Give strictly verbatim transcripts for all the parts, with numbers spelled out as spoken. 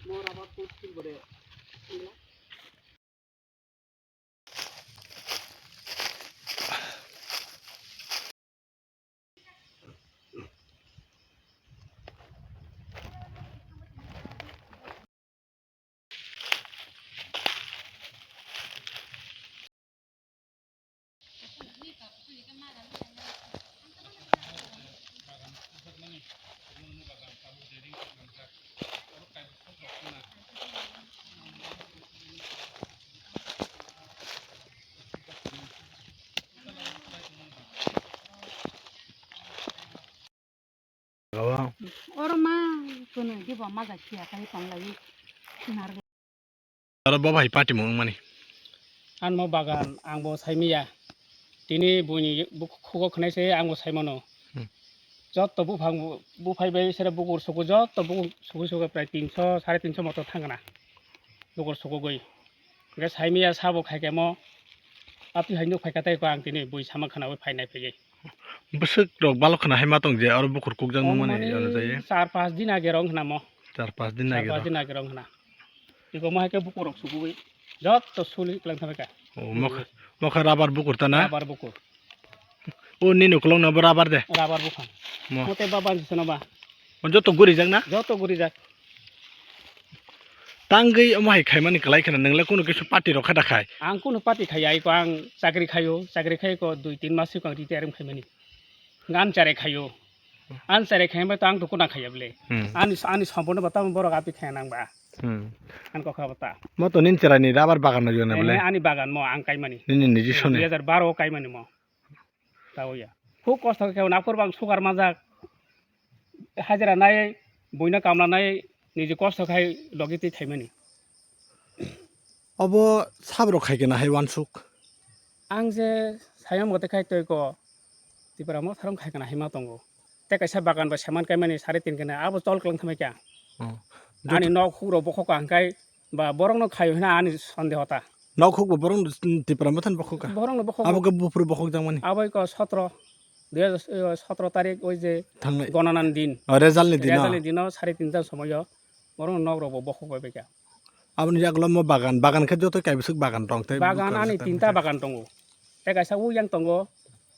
Oro ma kunu dibo maja kiya kai tonglai. Aro bo bai patimung wngmani. Anmo bagan angbo saimiya. Tini buini buk-, khugo khwnai se angbo saimano. Hmm. Jotto buphang bu-, buphai bai sere bukur suku jotto bukur suku suku prai tinso, sare tinso moto thangna. Bukur sukugwi. Hwnkhe saimiya sabo khaikhe mo. Apni hai nuk phaikha tei ko ang tini bui sama khwnawi phainai phaiwi. Bwswk rok balok khwna hai ma tong je aro bukur kukjak nung mani aro jai. Char pas din age rong khwna mo. Char pas din age rong khwna. Iko mo hai khe bukur rok sugui jotto suli klang thangkha. O mokha, mokha rabar bukur ta na? Rabar bukur. O nini ukulok no bo rabar de? Rabar buphang. Mo. Mote baban jisana ba. O joto gurijak na? Joto gurijak. Tangwi omo hai khaimani kwlai kheno, nwngle kunu kisu party rok kha da khai? Ang kunu party khaiya, iko ang chakri khaio, chakri khai ko dui tin mas siko ang retire wng khaimani. Gan chare khaio. An chare khai bai to ang to kuna khaiya bole. Hmm. Ani, ani sompono bata borok api khaya nang ba. Hmm. An kokha bata. Mo to nin chara ni rabar bagan no jona bole. Ani bagan mo ang kaimani. Nini niji sone. Dui hajar baro kaimani mo. Tao ya. Khub kosto khe naphur bang sugar majak. Hajira nai, buino kamla nai, niji kosto khai logi twi khaimani. Obo sabrok khai kena hai wansuk. Ang je sayam gote khai twi ko Tipra mo tharong khai kena hai ma tongo. Tei kaisa bagan bai saman kaimani sari tin kena abo chol kwlwng thamai kha. Oh. Ani nok huk rok bokhok ang khai ba borok no khaio hina ani sondeho ta. Nok huk bo borok no Tipra mothan bokhok kha. Borok no bokhok. Abo khe buphuru bokhok jang mani. Abo ko sotro, dui hajar sotro tarik oi je thangnai gononan din. Oh, result ni dino. Result ni dino sari tinta somoyo borok no nok rok bo bokhok bai bai kha. Aboni yagulo mo bagan, bagan khe joto kaibwswk bagan tong tei. Bagan ani tinta bagan tongo. Tei kaisa uyang tongo,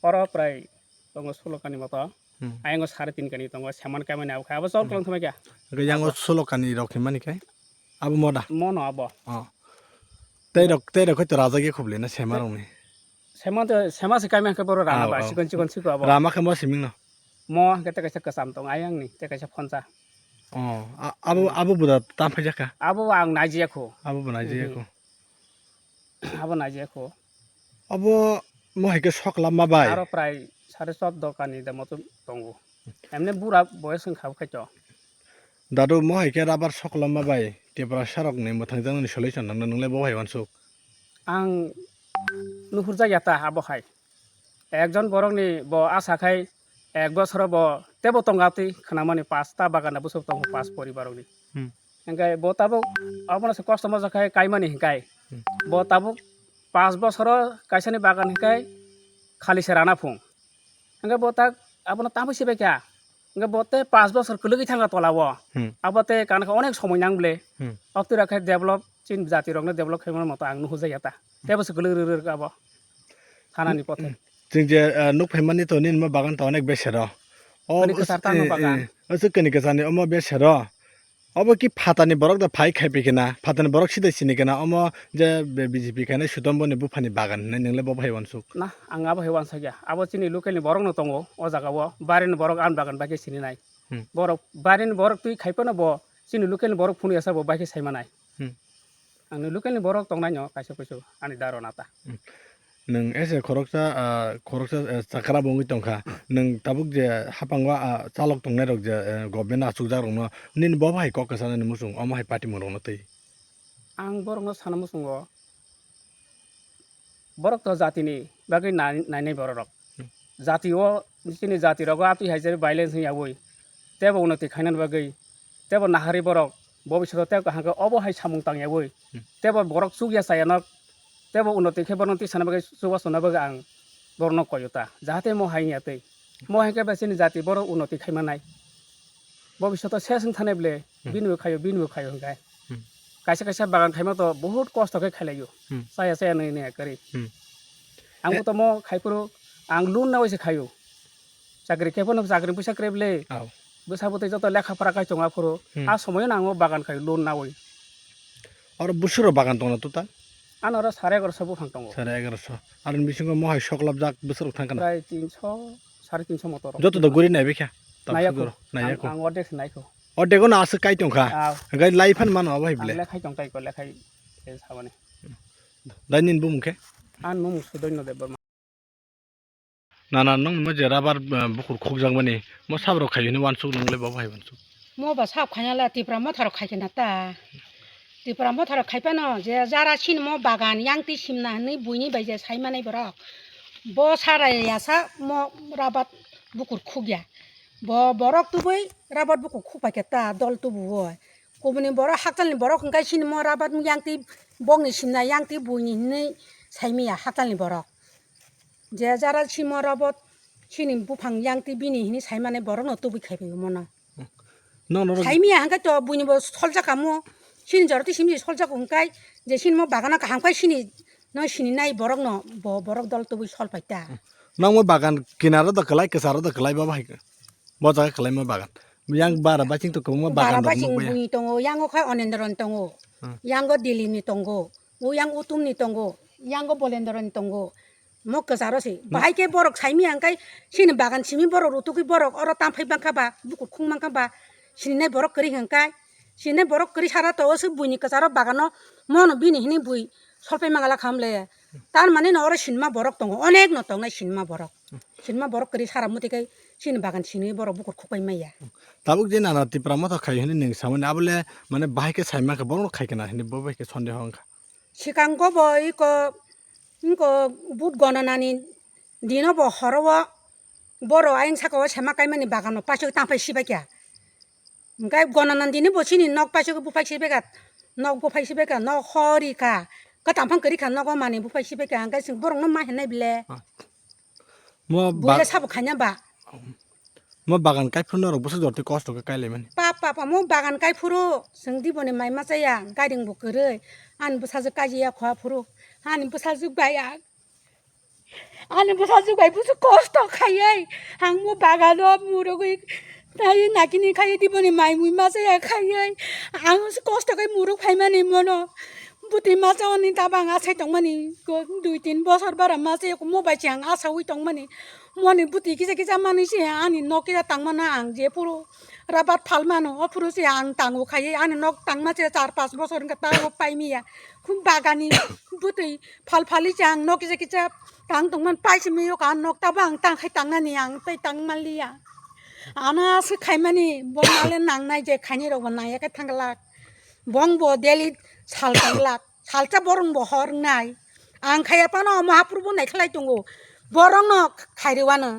oro prai tongo sulokani moto. Hmm. Ayango sari tin kani tongo, seman kaimani abo khe, abo chol kwlwng thumai kha. Hwnkhe yango sulokani rok hinmani khe? Abo moda? Mono abo. Oh. Tei rok, tei rok khe to rajak ya khobli na sema rokni? Sema to, sema se kaimani khe boro rana ba, oh, oh, chikon chikon siko abo. Rama khe mo siming no? Mo hwnkhe tei kaisa kwcham tongo ayang ni, tei kaisa phonsa. Oh, a-, abo, abo buda tam phai jakha? Abo ang naijiya kho. Abo bo naijiya kho. Abo naijiya kho. Abo mo hai khe sokla ma bai? Aro prai sare chordo kani de moto tongo. Emne bura boyos wng kha bo khaito. Dadu mo hai khe rabar sokla ma bai? Tiprasa rok ni mwthang jang ni solution nang nang le bo hai wansuk. Ang nuhur jak ya ta abo hai. Ekjon borok ni bo asa khai ek bosoro bo tebo tonga twi khwnamani pasta bagan da bwswk tongo pas poribar rok ni. Hmm. Hingke bo tabuk abono se kosto moja khai kaimani hingkai. Hmm. Bo tabuk pas bosoro kaisani bagan hingkai khali se rana phung. Hingke bo tak abono tamo sibai kha. Hingke bo te pas bosor kwlwgwi thangkha tola o. Hmm. Abo te kana khe onek somoi nang ble. Hmm. Obtwi rok khe develop, chini jati rok no develop khaimani moto ang nuhur jak ya ta. Tebo se kwlwk rwk rwk abo. Thanani pothe. Chwng je, ah, nuk phaimani to nini mo bagan to onek besero. O kwthar tamo bagan. Eh, o chwng kani kwchani omo besero. Obo ki phatani borok da phai khai pi kena, phatani borok sida sini kena, omo je B J P khainai Sutom boni buphani bagan hinwi nwngle bo hai wansuk. Na, ang abo hai wansakya. Abo chini local ni borok no tongo, o jaga o. Bari ni borok ani bagan bai khe sini nai. Hmm. Borok bari ni borok twi khai phano bo chini local ni borok phunu yasa bo bai khe sai manai. Hmm. Ang ni local ni borok tongnai no kaisa kuisu ani daro nata. Hmm. Nwng ese khoroksa, ah, khoroksa, eh, chakra bo wngwi tongkha. Nwng tabuk je haphango, ah, chalok tongnai rok je, eh, government achukjak rokno nini bo hai kok kwchanani muchung omo hai party mung rokno twi? Ang borokno sana muchungo, borok to jatini bagwi nai-, nainai borok rok. Hmm. Jati o, chini jati rogo atwi hai je violence wngya ui. Tebo unnoti khainani bagwi, tebo nahari borok, bobishoto tebo kaham khe obo hai samung tangya ui. Hmm. Tebo borok chukya chaya nok, tebo unnoti khe borokno tisana bagwi chubachu na bagwi ang borokno koyo ta. Jahate mo hai wngya twi. Mo hai khe ba chini jati borok unnoti khai manai. Bobishoto ses wng thanai ble, hmm, bini bo khaio, bini bo khaio hwnkhe. Kaisa kaisa bagan khaima to bahut kosto khe khailaio. Hmm. Chaya chaya nai nai kwrwi. Hmm. Ang Eh. bo tomo khaiphuru ang loan nawi se khaio. Chakri khe phano chakri puisa kre ble. Aw. Bwsa bwtwi joto lekha pora kai tongo aphuru. Hmm. A somoyo no ang o bagan khai loan nawi. Oro bwswk rok bagan tongna tuta? Ano oro sare egaroso buphang tongo. Sare egaroso. Aroni bisingo mohai soklapjak bwswk rok thang kana? Prai tinso, sare tinso motor. Joto do guri naibi kha. Naiya Tamsugoro, kho. Naiya Ang, kho. Ang ordek se naikho. Ordek no aswk kai tongkha. Aw. Hwnkhe lai phan mano abo hai Ang bile. Lekhai tongkai ko, lekhai, eh, sabani. Dai nini bumung khe? Ang nung Sudoino Debbarma. Nana, nwng mo je rubber, eh, bukur khukjakmani, mo sabo rok khai hwnwi uansuk, nwng le bo bai uansuk. Mo ba sab khaina le Tipra Motha rok khai khe na ta. Tipra Motha rok khai phano je jara sini mo bagan yang twi simna hwnwi buini bai je sai manai borok. Bo sarai ya sa mo rubber bukur khukya. Bo borok tubui rubber bukur khuk pai khe ta dol tubu o. Kubuni borok hakchalni borok hwnkhe sini mo rubber yang twi bokni simna yang twi buini hwnwi sai manya hakchalni borok. Je jara simo rubber sini buphang yang twi bini hwnwi sai mani borokno tubui khai phaio mono. Nono rok Sai manya hwnkhe to buini bo soljak kamo. Sini jora twi simi soljak hwnkhe je sini mo bagano kaham khai sini no sini nai borokno bo borok dol tubui sol pai ta. Nang mo bagan kinaro da kwlai kwcharo da kwlai bo bahai. Bo jaga kwlai mo bagan. Yang bara baching to kwbangma Bara bagan rok baching nukbaya. Buini tongo, yango khai Onendron tongo. Hmm. Yango Dilini tongo. O yang Utumni tongo. Yango Bolendroni tongo. Mo kwcharo se. Hmm. Bahai khe borok saimi ang kai sini bagan simi borok rutugwi borok oro tamphai bangkha ba, bukur khung bangkha ba, sininai borok kwrwi hwnkhe, sininai borok kwrwi sara to o se buini kwcharo bagano mono bini hini bui solpai mangala khamle. Tar mani no oro sinma borok tongo, onek no tongnai sinma borok. Sinma borok kwrwi sara muti kai sini bagan sini borok bukur khukpai maya. Tabuk je nana Tipra Motha khai hwnwi nwng samani abole mane bahai khe saima khe borok khai kana hwnwi bo bai khe sonde hwnkha. Sikango bo iko, iko but gonanani dino bo horo o boro ayang saka o sema kaimani bagano paisok tangpai sibaikha. Hwnkhe gonanani dini bo chini nok paisok buphai sibaikha, nok buphai sibaikha, nok hori kha, kwtam phang kwrwi kha nogo mani buphai sibaikha, hwnkhe chwng borokno ma hinai bile. Ah. Mo Buya ba- sabo khaina ba. Mo bagan kaiphuru norok bwswk jorti kosto khe kailaimani. Pa, pa, pa, mo bagan kaiphuru chwng diboni mai machaya, garing bo kwrwi, ani bwsajwk kaijaya kho aphuru, ani bwsajwk bai ang. Ani bwsajwk bai busu kosto khaiwi ang mo bagano murugwi nai nakini khaiwi diboni mai mui machaya khaiwi ang se kosto khe muruk phaimani mono bwtwi machani tabang asai tongmani ko dui tin bosor bara machaya ko mo bai se ang asawi tongmani moni bwtwi kisa kisa manwi se ani nok kisa tangmano ang je phuru rabat phalmano o phuru se ang tango khaiwi ani nok tangma se char pas bosor wngkha ta o paimiya khum bagani bwtwi Phal phali se ang nok kisa kisa tang tongmani pai simi yok ang nok tabo ang tang khai tangnani ang tei tang manliya. Ano aswk khaimani bo nale nangnai je khaini rok bo nangya khe thang glak. Bong bo daily sal tang glak. Salsa borong bo hor wngnai. Ang khaya phano omo haphuru bo naikhlai tongo. Borok no khairwi wano.